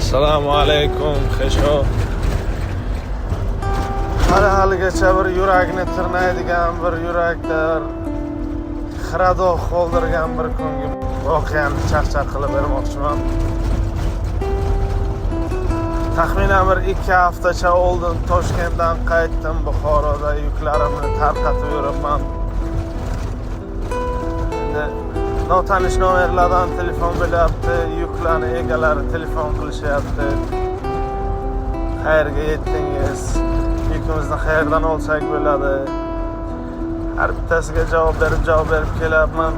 Assalomu alaykum, Xesho. Hali haligacha bir yurakni tirnaydigan, bir yurakda xira dog' qoldirgan bir kungi voqeani chaqchaq qilib bermoqchiman. Taxminan bir 2 haftacha oldin Toshkentdan qaytdim, Buxoroda yuklarimni tarqatib yuribman. Endi notanish nomerlardan telefon bo'lyapti, yuklarni egalari telefon qilishyapti. "Qayerga yetdingiz? Yukimizni qayerdan olsak bo'ladi?" Har bittasiga javob berib, javob berib kelyapman.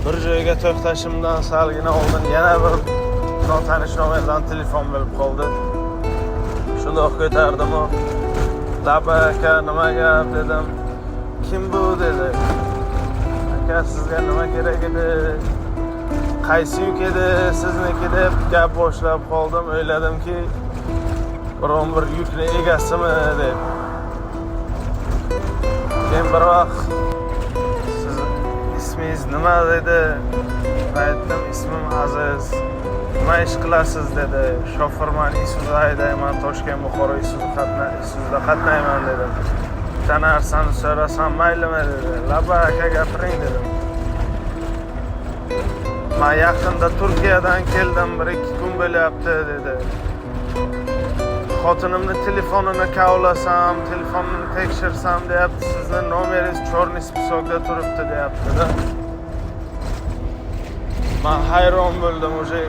Bir joyga to'xtashimdan salgina oldin yana bir notanish nomerdan telefon bo'lib qoldi. Shundoq ko'tardim u. "Labbay, aka, nima gap?" dedim. "Kim bu?" dedi. "Aka, sizga nima kerak edi? Qaysi yuk edi sizniki?" deb gap boshlab qoldim. O'yladimki, biron bir yukni egasimi deb. Keyin bir vaqt "Siz ismingiz nima?" dedi. Aytdim, "Ismim Aziz." "Nima ish qilasiz?" dedi. "Shofirman, Isuzu haydayman, Toshkent, Buxoro Isuzu qatna Isuzuda qatnayman", dedim. "Bitta narsani so'rasam maylimi?" dedi. "Labbay, aka, gapiring", dedim. "Man yaqinda Turkiyadan keldim, bir ikki kun bo'lyapti", dedi. "Xotinimni telefonini kavlasam, telefonini tekshirsam, deyapti, sizni nomeringiz черный список da turibdi", deyapti-da. Man hayron bo'ldim уже.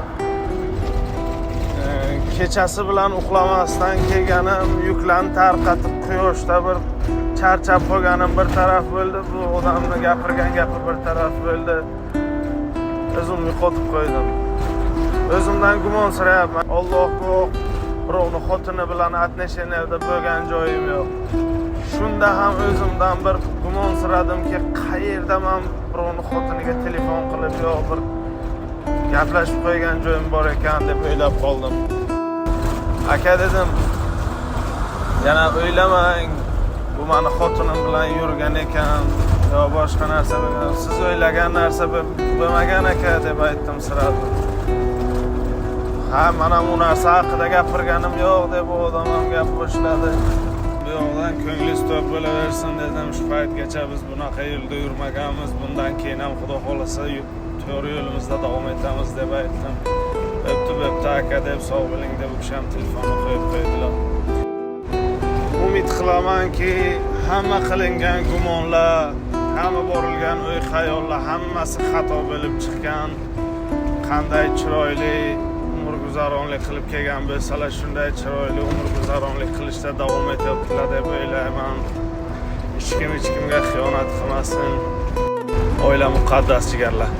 Kechasi bilan uxlamasdan kelganim, yuklarni tarqatib, quyoshda bir charchab qolganim bir taraf bo'ldi, bu odamni gapirgan gapi bir taraf bo'ldi. O'zimni yo'qotib qo'ydim. O'zimdan gumonsirayapman. Alloh guvoh, birovni xotini bilan отношения da bo'lgan joyim yo'q. Shunda ham o'zimdan bir gumonsiradimki, qayerda man birovni xotiniga telefon qilib yo bir gaplashib qo'ygan joyim bor ekan deb o'ylab qoldim. "Aka", dedim, "yana o'ylamang, bu mani xotinim bilan yurgan ekan yo boshqa narsa bo'lgan. Siz o'ylagan narsa bo'lmagan, aka", deb aytdim сразу. "Ha, man ham u narsa haqida gapirganim yo'q", deb u odam ham gap boshladi. "Bu yoqdan ko'nglingiz to'q bo'laversin", dedim. "Shu paytgacha biz bunaqa yo'lda yurmaganmiz. Bundan keyin ham, Xudo xohlasa, to'g'ri yo'limizda davom etamiz", deb aytdim. "Bo'pti, bo'pti, aka", deb, "Sog' bo'ling", deb u kishi ham telefonni qo'yib qo'ydilar. Umid qilamanki, hamma qilingan gumonlar, hamma borilgan o'y xayollar hammasi xato bo'lib chiqqan. Qanday chiroyli umrguzaronlik qilib kelgan bo'lsalar, shunday chiroyli umrguzaronlik qilishda davom etyaptilar deb o'ylayman. Hech kim hech kimga xiyonat qilmasin. Oila muqaddas, jigarlar.